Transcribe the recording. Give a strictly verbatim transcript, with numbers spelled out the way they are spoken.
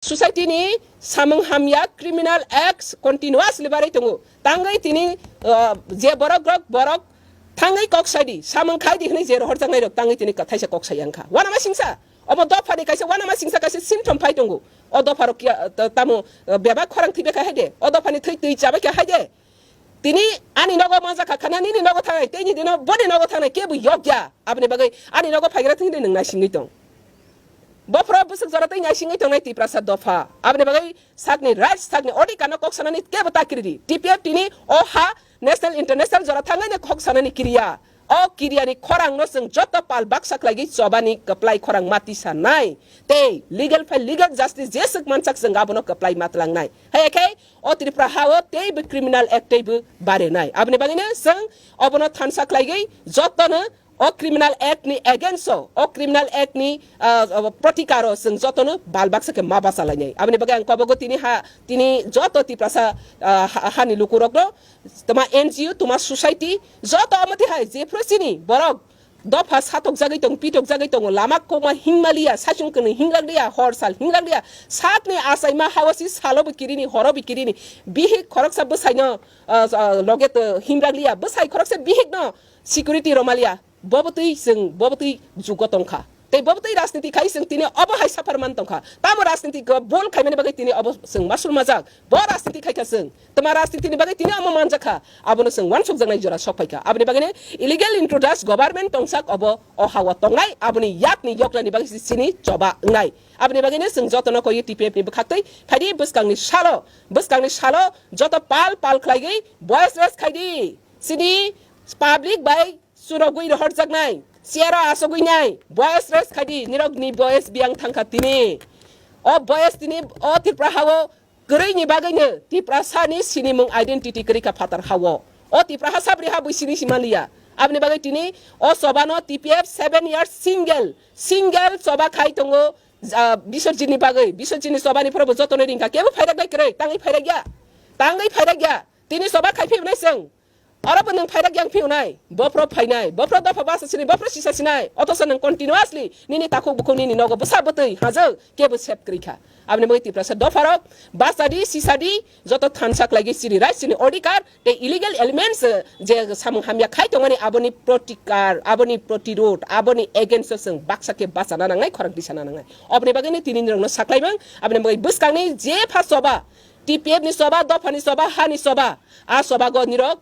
Society ni samung hamya criminal acts continuously barai tongo. Tangwi tini, uh, je borok rok borok thangwi kok saidi, samung khaidi hwnwi je rohorjaknai rok tangwi tini kwthaisa kok sai wngkha. Wanama singsa, omo dophani kaisa wanama singsa kaisa symptom phai tongo. O dopha rok kiya, ta-, tamo, uh, bebak khorang thwibai kha hai de. O dophani thwi twi chabai kha hai de. Tini ani nogo manjakha khana nini nogo thangnai, tei nini no boni nogo thangnai kebo yokya. Aboni bagwi ani nogo phaigra thwngwi nwng naisingwi tong. Bophro bwswk jora tei naisingwi tongnai Tiprasa dopha. Aboni bagwi sakni rights, sakni odhikar no kok sanani kebo ta kiridi. T P F tini o ha national international jora thangwi no kok sanani kiriya. O kiriyani khorang no chwng joto pal baksa khlaigwi chobani kwplai khorang mati sanai. Tei legal phai legal justice jeswk mansak chwng abono kwplai matlangnai. Hai khe o Tripura ha o teibo criminal act teibo barenai. Aboni bagwino chwng obono thansa khlaigwi jotono o criminal act ni against o, o criminal act ni, ah, ah, protikaro chwng jotono bal baksa khe ma bachalainai. Aboni bagwi ang kobogo tini ha, tini joto Tiprasa, ah, ha, hani lukurokno, toma N G O, toma society, joto amotwi hai jephru chini borok dopha satokjagwi tong, pitokjagwi tongo, lama kokma hingmaliya, saichung kwnwi hinglakliya, hor sal hinglakliya, sakni achaima hao si salobo kirini, horobo kirini, bihik khoroksa bwsaino, ah, ah, loge to himrakliya, bwsai khoroksa bihikno security romaliya, bobo twi chwng, bobo twi jugo tongkha. Tei bobo twi rajniti khai chwng tini obo hai suffer man tongkha. Tamo rajniti ko bol khaimani bagwi tini obo chwng masul majak. Bo rajniti khaikha chwng. Tama rajnitini bagwi tini omo manjakha. Abono chwng wansukjaknai jora sokphaikha. Aboni bagwino illegal intruders government tongsak obo o hao tongnai. Aboni yakni yoknani bagwi si chini choba wngnai. Aboni bagwino chwng jotono koiwi T P F ni bwkhaktwi phaidi bwskangni salo, bwskangni salo joto pal pal khlaigwi voice raise khaidi. Chini public bai churogwi rohorjaknai, chair o asogwi nai, voice raise khaidi, nirok ni voice biyang thangkha tini. O voice tini o Tripura hao kwrwi ni bagwi no Tiprasa ni sinimung identity kwrwi kha phatar hao. O Tiprasa sabri ha bui sini simaliya. Aboni bagwi tini o choba no T P F seven years single, single choba khai tongo, ah, Biswajit ni bagwi. Biswajit ni choba ni phoro bo joto no ringkha. Kebo phairak bai kwrwi, tangwi phairak ya. Tangwi phairak ya. Tini choba khai phiyonai chwng. Oro bo nwng phairak yang phiyonai. Bophro phainai. Bophro dopha basa sinai. Bophro sisa sinai. Othoso nwng continuously nini takhuk bukhuk nini nogo bwsa bwtwi hajw kebo sep kwrwi kha. Aboni bagwi Tiprasa dopharok bachadi, sisadi, joto thansa khlaigwi chini rights, chini odhikar tei illegal elements, eh, je samung hamya khai tongmani aboni protikar, aboni protirod, aboni against o chwng baksa khe bachana nangnai, khorang tisana nangnai. Oboni bagwino tini nirokno saklaimang, aboni bagwi bwskangni jepha choba, T P F ni choba, dophani choba, hani choba, a chobago nirok